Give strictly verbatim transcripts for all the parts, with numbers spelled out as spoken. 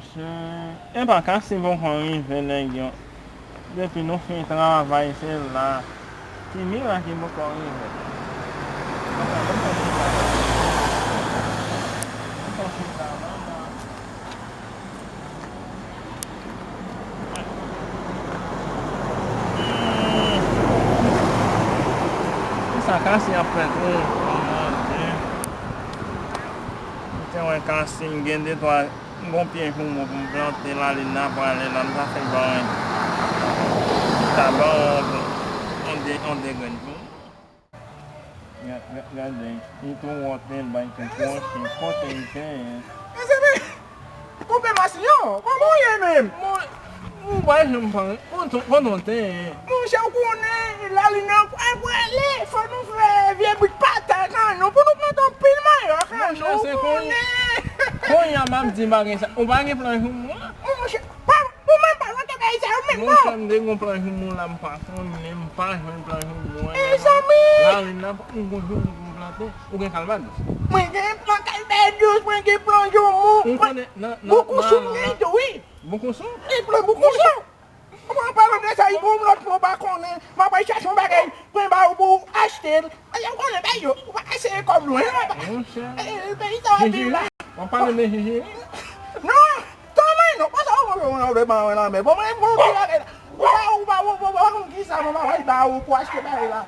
Chen, epa Kasim poko rive nèg yo. Depi nou fin travay se la. Ki mirak ki poko rive. Kisa Kasim ap fè tou? Mwen te wè Kasim gen de twa M gon pye joumou pou m plante, lalin nan prale la, m ta fè l ban mwen. M ta ban mwen yon de, yon de grenn joumou. Gade, gade, li tou wòt, li bay tou kwochi, kote l te ye. Mezanmi, konpè Masiyon, kòman w ye menm? Mwen, mwen pa janm pa, kote w te ye? Monchè, ou konnen, lalin nan pral prale, fò nou fè vye bout pata kan nou, pou nou plante yon pil manyòk kan nou, ou konnen. Kounye a m ap di bagay sa. Ou pa gen plan joumou la? Monchè, pa, ou menm pa plante bagay sa yo menm non. Monchè, m te gon plan joumou la, m pa konnen, m pa jwenn plan joumou an. Mezanmi! Lalin nan, m gon joumou pou m plante. Ou gen kalbadous? Mwen gen plan kalbadous, mwen gen plan joumou. Ou konnen, nan, nan, boukouchou m gen tou, wi. Boukouchou? Gen plan boukouchou. Mwen, an palan de sa, li gon lòt mwen pa konnen. M ap al chache yon bagay, mwen ba ou pou w achte l. Paske ou konnen bagay yo, ou pa ka sere kòb lwen. Monchè. Eh, peyi sa w ap viv la. W ap pale de jijiri? Non, tanmay non, konsa ou konn yon lòt ban mwen lanmè. Bon, mwen, mwen, mwen, bagay la. Ou pa, ou pa, ou pa, ou pa konn kisa mwen pa pral ba ou pou achte bagay la.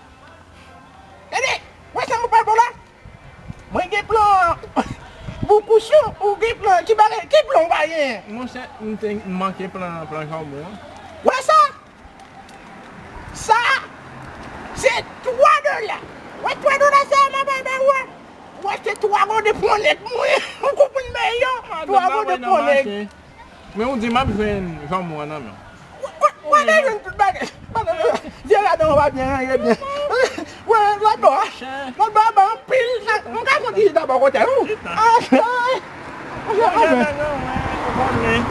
Gade, wè sa mwen pral ba w la? Mwen gen plan boukouchou, ou gen plan, ki bagay, ki plan ou pa gen? Monchè, m te, m manke plan, plan joumou an. Wè sa? Sa, se twa dola. Wè twa dola sa, m ap bay ba ou a. Ou achte twa gode pwon nèg mwen. Ou konprann bagay yo? Twa gode pwon nèg. Men ou di m ap jwenn joumou an nan men w. Ou, ou, ou pa jwenn tout bagay. Vye ladan w pa byen range byen. Wè, lòt bò a. Lòt bò a ba anpil. M ka konn ki chita bò kote ou. Ay, ay. Ou konnen,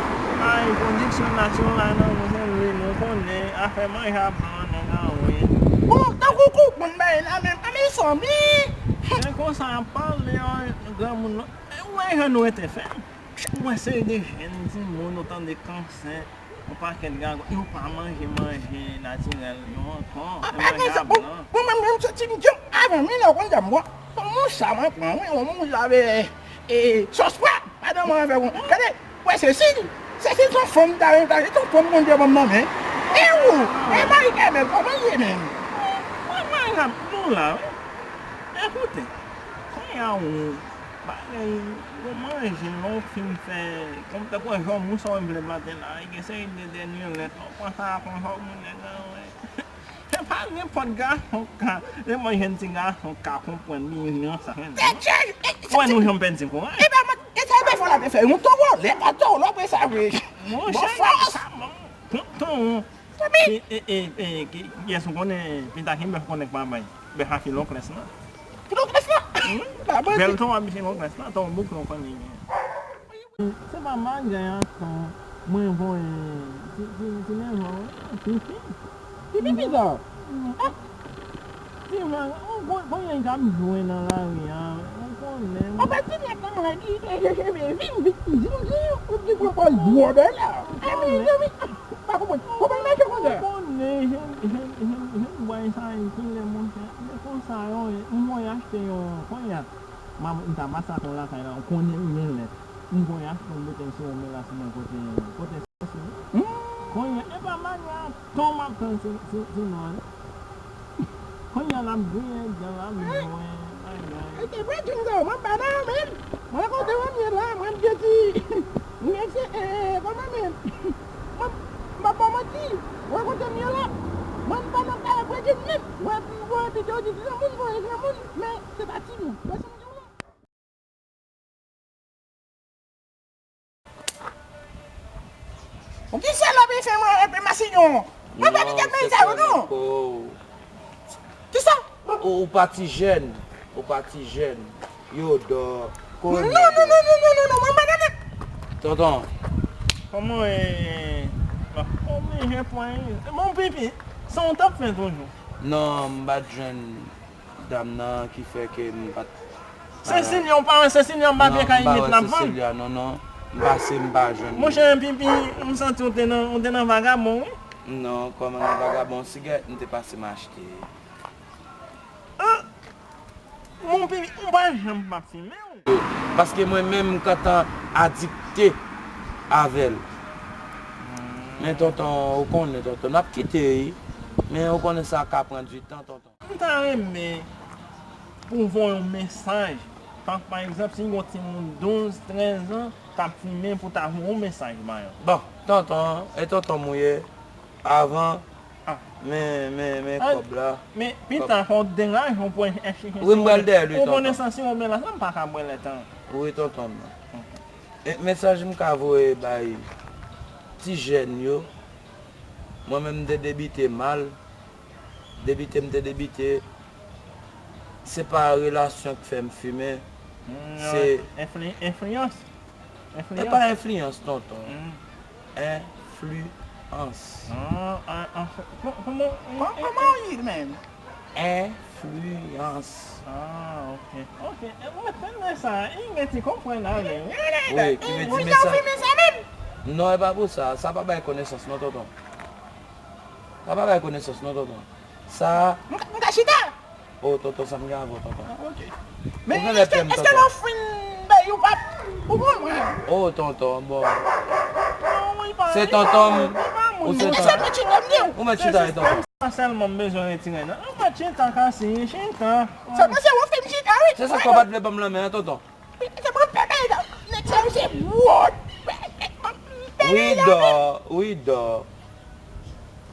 ay, kondiksyon nasyonal la nan nou se vle, nou konnen afè manje ap pran nèg anwen. Bon, tankou kou moun bay la menm, a mezanmi. Men konsa ap pale, granmoun nan. Ou wè jan nou rete fè. Ou wè seri de jèn timoun, ou tande kansè, yon pakèt gaga, yo pa manje manje natirèl yo ankò, se manje a blan. Mwen menm, menm soti m di w, avan m vini la, ou konn sa m bwè. Yon mouch sa mwen pran, wi, yon mouch avè, e, sòs pwa, madanm mwen avè, gade, wè Sesil, Sesil se yon fanm ta renmen, se yon fanm Bondye ban m nan men. E ou, e Marie Carmel, kòman l ye menm? Mwen, mwen, nou la, wi. Ekoute, kounye a ou, bagay, ou manje, lè w fin fè, kòm tankou jan moun sa w vle plante la, gen seri de dènye lèt, ou pran sa, pran sa, moun nèg la, wè. Se pa nenpòt gason k ka, nenpòt jèn ti gason k ka konprann li, li nan sa, men. Wè nou janm pèdi kouraj. E ben, e sa, e ben, fò la te fè yon towo, lè pa towo, lè apre sa, vre. Monchè, sa, bon, tonton. E, e, e, e, ki, kiyès ou konnen, Pita ki bèf konnen k pa bay? Bèf a Filoklès lan. Filoklès lan? Wi. Bèl ton a Filoklès lan, ton bouk lan konnen. Se pa bagay a ton mwen voye, ti, ti, ti nèvan, wi. Pipi. Pipi pita. Ti van, ou kon, konyen k ap jwe nan lari a, ou konnen. An fèt, ti nèg lan, li te cheve vin vit, di nou di, ou di pran pòz bwòdè la. E mezanmi. Pa konprann. Konprann mesye konsa. Ou konnen, jèn, jèn, jèn, jèn bway sa yo, kilè monchè. Men konsa yo ye. M voye achte yon, kounye a, m ta masakre w lakay la, ou konnen m gen lèt. M voye achte yon boutèy siro melas mwen kote, kote sèsi. Kounye a, e pa manyè a ton m ap tann se, se, se non an. Kounye a l ap griyen dèyè l ap jwenn bagay. E te vre, King Zao, mwen pa nan yo menm. Mwen kote mwen ye la, mwen m te di, mwen se, e, kòman menm? Mwen, m pa ba w manti, mwen kote m ye la, mwen m pa nan kay Bredin menm. Wè, wè, videyo di granmoun, voye granmoun, men se pa timoun. Wè sa m di w la? Ou ki sèl ap fè mwen enpe masiyon? Mwen pa piga men sa yo non. Kisa? Ou, ou pa ti jèn. Ou pa ti jèn. Yo dò. Non, non, non, non, non, non, non, mwen pa nan. Tonton. Kòman, e, kòman jen pwen? Bon, pipi, sa w t ap fè toujou? Non, m pa t jwenn dam nan ki fè ke m pa t. Sesilya, ou pa wè Sesilya anba pye kay Imit l ap vann? Non, m pa wè Sesilya, non, non. M pase, m pa jwenn. Monchè, Pipi, m santi w te nan, w te nan vagabon, wi. Non, kòman nan vagabon? Sigarèt m te pase m achte. Ah! Mon Pipi, ou pa janm pa fimen, wi. Paske mwen menm m gentan adikte avè l. Men tonton, ou konnen tonton, n ap kite wi. Men ou konnen sa ka pran di tan tonton. M ta renmen pou w voye yon mesaj. Tank pa egzanp, si yon timoun douz, trèz an k ap fimen, pou w ta voye yon mesaj ba yo. Bon, tonton, e tonton m ou ye. Avan, men, men, men kòb la. Men pita, fò w deraje w pou w chèche. Wi, m pral dèyè l, wi, tonton. Ou konnen sansi w, men la, m pa ka bwè lè tan. Wi, tonton m nan. E mesaj m ka voye bay ti jèn yo, mwen menm m te debite mal. Debite m te debite, se pa relasyon k fè m fimen, se. Enfliyans. E pa enfliyans, tonton. Enfliyans. Kòman w ye menm? Enfliyans. Ah, ok. Ok. Mwen tande sa. Li gen ti konprann avè w. Wi, ki vle di men sa. Non, e pa pou sa. Sa pa bay konesans, non, tonton. Sa pa bay konesans, non, tonton. Sa. M ka chita? Oh, tonton, sa m gen avè w, tonton. Ah, ok. Men, èske, èske lè w fin bay ou p ap, ou konprann? Oh, tonton, bon. Se tonton m. Ou se tonton. Ou mèt chita, tonton. Se sistèm sa sèlman m bezwen retire nan. Ou mèt chita, Kasi, chita. Sèlman se ou ki fè m chita, wi. Se sa k w pa t vle ban m lanmen an, tonton. Wi, dò. Wi, dò.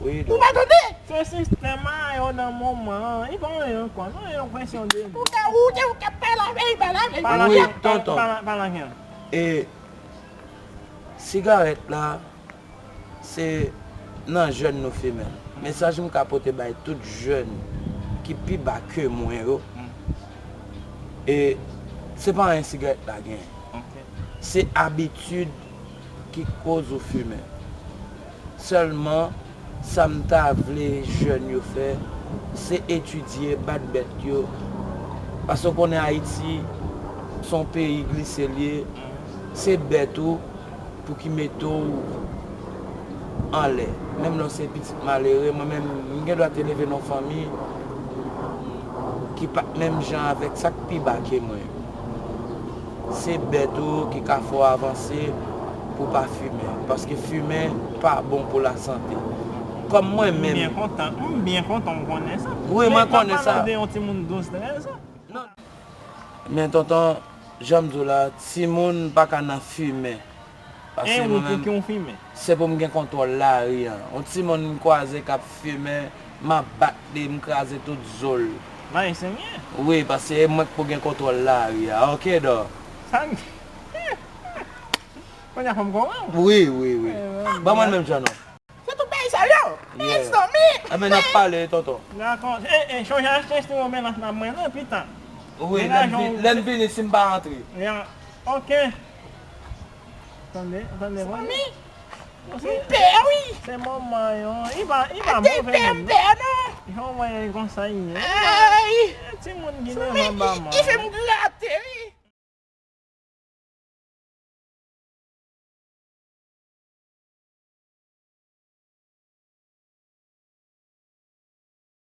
Wi, dò. Ou pa tande? Se sistèm a yo nan moman an. Li pa anyen ankò. Non, e yon kwestyon de. Ou ka, ou te, ou ka pale avè l, pale avè l. Wi, tonton. Pale avè l. E sigarèt la, se nan jèn nou fimen l. Mesaj m ka pote bay tout jèn ki pi ba ke mwen yo, e se pa anyen sigarèt la genyen. Se abitid ki koz ou fimen. Sèlman, sa m ta vle jèn yo fè, se etidye, bat bèt yo. Paske w konnen Ayiti, se yon peyi glise l ye. Se bèt ou pou ki mete w anlè. Menm lè w se pitit malere, mwen menm, m gen dwa te leve nan yon fanmi ki pa t menm jan avèk sa k pi ba ke mwen yo. Se bèt ou ki ka fè w avanse pou w pa fimen. Paske fimen pa bon pou lasante. Kòm mwen menm. M byen kontan, m byen kontan w konnen sa. Wi, mwen konnen sa. Men n ap pale de yon timoun douz, trèz an. Men tonton, jan m di w la, timoun pa ka nan fimen. Paske mwen menm, se pou m gen kontwòl lari an. Yon timoun m kwaze k ap fimen, m ap bat li, m kraze tout zo l. Bagay serye? Wi, paske e mwen k pou gen kontwòl lari a. Oke, dò. Sa. Kounye a fò m konprann. Wi, wi, wi. Ban mwen l menm jan non. Se tout bagay sa yo. Mezanmi. Enben n ap pale, tonton. Dakò. E, e, chonje achte estiwo mennaj nan mwen non pita. Wi, lè m vini, si m pa antre. Ya. Oke. Tande, tande, tande. Mezanmi. M pè, wi. Se manman yo. Li pa, li pa move menm non. Jan w wè l konsa li ye. Ay. Timoun ki nan manman. Li fè m grave.